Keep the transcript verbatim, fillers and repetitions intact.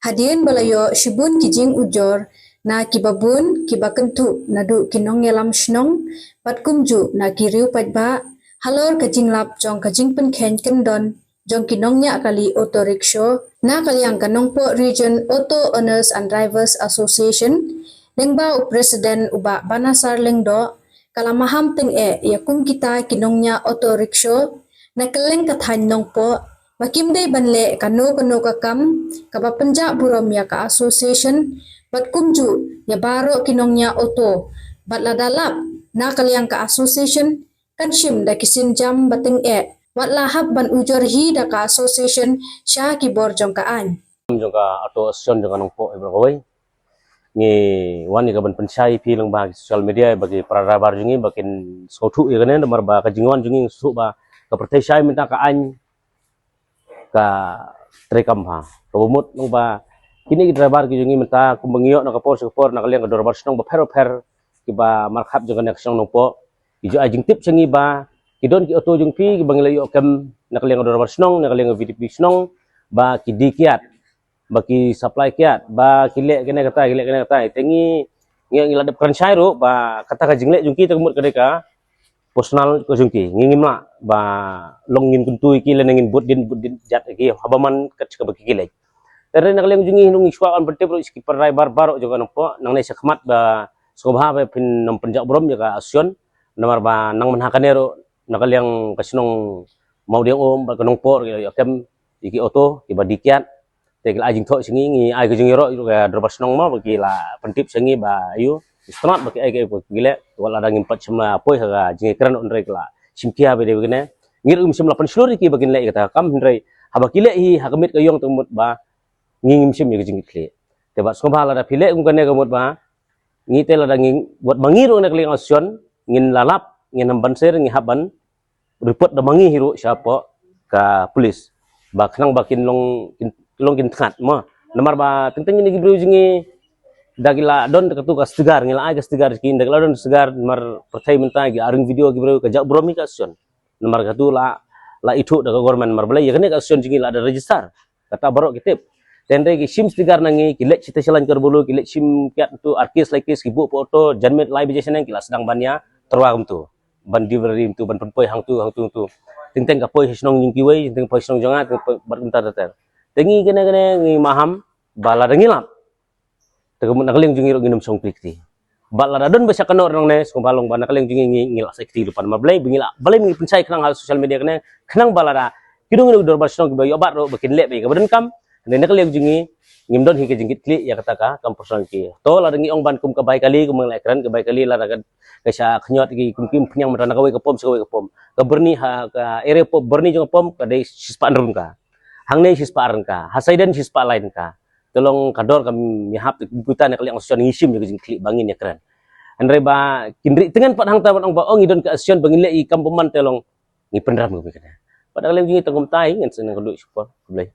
Hadien ba la ïoh shibun ki jingujor na kiba bun kiba kynthup naduh ki nongïalam shnong bad kumjuh na ki riew paidbah halor ka jinglap jong ka jingpynkheiñ kyndon jong ki nongñiah kali auto rickshaw na ka liang ka Nongpoh Region Auto Owners and Drivers Association, lyngba u President u Bah Banasar Lyngdoh, ka la maham tyngeh ïa kum kita ki nongñiah auto rickshaw na kylleng ka thaiñ Nongpoh ba kim dei ban leh kano kano ka kam kaba pynjah burom ïa ka association bad kumjuh ïa baroh ki nongñiah auto. Bad lada lap na ka liang ka association kan shim da ki sienjam ba tyngeh wat la hap ban ujor hi da ka association sha ki bor jong ka aiñ. Jong ka auto association jong ka Nongpoh ïa baroh kawei. Ngi wan ïa ka ban pynshai phi lyngba ki social media ba ki para driver jong ngi ba kin sngewthuh ïa kane namar ba ka jingwan jong ngi sngewthuh ba ka pyrthei shai mynta ka aiñ ka treikam bha. Kaba mut lyngba kine ki driver ki jong ngi mynta kumba ngi ïoh na ka por sha ka por na ka liang ka dorbar shnong bapher bapher kiba markhap jong kane ka shnong Nongpoh. Ki ju ai jingtip sha ngi ba ki don ki auto jong phi kiba ngi la ïoh kem na ka liang ka dorbar shnong, na ka liang ka V D P shnong ba ki die kiad, ba ki supply kiad, ba ki leh kane kata, ki leh kane kata. Te ngi ngi ngi la dep kren shai ruh ba kata ka jingleh jong ki te ka mut ka dei ka personal ka jong ki. Ngi ngim lah ba long ngin kyntu ïa ki lane ngin bud dien bud dien jat ïa ki haba man kat kaba ki leh. Te na ka liang jong ngi ngi shuwa ban pyntip ruh ïa ki para driver baroh jong ka Nongpoh nangne sha khmat ba sngewbha ba phin nym pynjah burom ïa ka association namar ba nang mynha kane ruh na ka liang ka shnong Mawdiang Um bad ka Nongpoh ruh ki la ïoh kem ïa ki auto kiba die kiad. Te ki la ai jingthoh sha ngi, ngi ai ka jingïaroh ïa ka dorbar shnong mo ba ki la pyntip sha ngi ba ayu, sngewtynnat ba ki ai ka, ba ki leh. Wat lada ngim pat shym la poi ha ka jingïakren hynrei ki la shim khia ba dei ba kine. Ngi ruh ngim shym la pynshlur ïa ki ba kin leh ïa kata ka kam hynrei haba ki leh hi ha ka miet ka ïong te mut ba ngi ngim shim ïa ka jingkitkhlieh. Te bad sngewbha lada phi leh kum kane ka mut ba ngi te lada ngi, wat ba ngi ruh na ka liang association ngin la lap, ngin ham ban sher, ngi hap ban report da ma ngi hi ruh shapoh ka police ba khnang ba kin long kin long kin thngat mo. Namar ba teng teng kine ki briew jong ngi da ki la don katu ka sticker, ngi la ai ka sticker ki, da ki la don sticker namar pyrthei mynta ki aring video ki briew ka jah burom hi ka association. Namar katu la la ithuh da ka government namar balei ïa kane ka association jong ngi la da register. Kata baroh ki tip. Te hynrei ki shim sticker na ngi, ki leit shi Tesalan Karbulu, ki leit shim kiad tu, ar case lai case, ki buh photo, janmiet lai baje shaneng, ki la sdang ban ïa tyrwa kumtu. Ban delivery kumtu, ban pynpoi hangtu, hangtu, hangtu. Teng teng ka poi sha shnong jong kiwei, teng teng poi shnong jong nga, teng teng poi bad kumta ter ter. Te ngi kane kane ngi maham ba lada ngi lap. Te ka mut na ka liang jong ngi ruh ngin ym shong kti kti. Bad lada don ba shah kynnoh nangne sngewbha long ba na ka liang jong ngi ngi, ngi la sa kti lypa namar balei ba ngi la, balei ba ngi pynshai khnang ha social media kane khnang ba lada kino kino ki dorbar shnong kiba ïoh bat ruh ba kin leh ba ïa kaba donkam. Hynrei na ka liang jong ngi ngim don hi ka jingkitkhlieh ïa kata ka kam personal ki. To lada ngi ong ban kum ka bai kali kum ngi la kren ka bai kali lada ka, ka shah khñiot ki kum ki ym pynïang mynta na kawei ka pom sha kawei ka pom. Ka Byrni ha ka area pom Byrni jong ka pom ka dei shispah hynriew tyngka. Hangne shispah ar tyngka. Ha Saiden shispah lai tyngka. Te long ka dor ka mihap te kumta na ka liang association ngi shim ïa ka jingkitkhlieh ba ngin ïakren. Hynrei ba kin rieh tyngen pat hangta ban ong ba ong ngi don ka association ba ngin leh ïa ki kam bymman te long ngi pynrem ka mih kane. Bad na ka liang jong ngi tang kumta hi ngin sa nang ka duh shukor. Khublei.